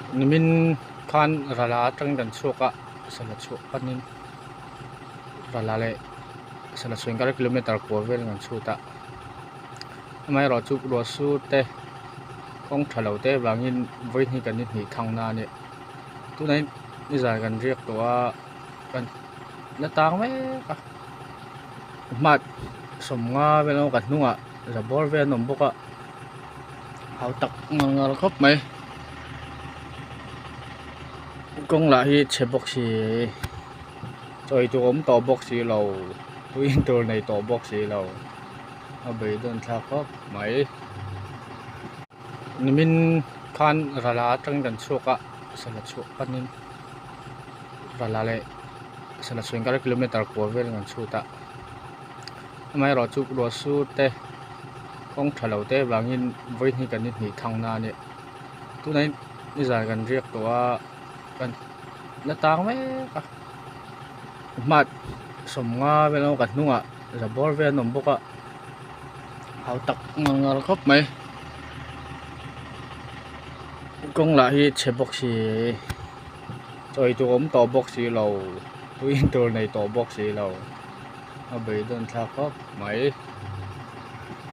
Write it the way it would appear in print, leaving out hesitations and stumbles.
Nimin khan rala atangin kan chhuak a sala chhuah panin rala leh sala chhuah inkar kilometer kua vel kan chhut a amaherawh chu ruah sur te kawng tha lo te avangin vawi hnih kan inhnih thang na a ni tunah hian nizan kan riak tawh a kan la tang mek a hmat sawmnga vel emaw ka hnungah zabawr vel an awm bawk a hau tak ngar ngar khawp mai kawng lah hi chhe bawk si chawi tur awm tawh bawk si lo tui in tur nei tawh bawk si lo a beidawn thlak khawp mai nimin khan rala atangin kan chhuak a sala chhuah panin rala leh sala chhuah inkar kilometer kua vel kan chhut a amaherawh chu ruah sur te kawng tha lo te avangin vawi hnih kan inhnih thang na a ni tunah hian nizan kan riak tawh a kan la tang mek a hmat sawmnga vel emaw ka hnungah zabawr vel an awm bawk a hau tak ngar ngar khawp mai kawng lah hi chhe bawk si chawi tur awm tawh bawk si lo tui in tur nei tawh bawk si lo a beidawn thlak khawp mai.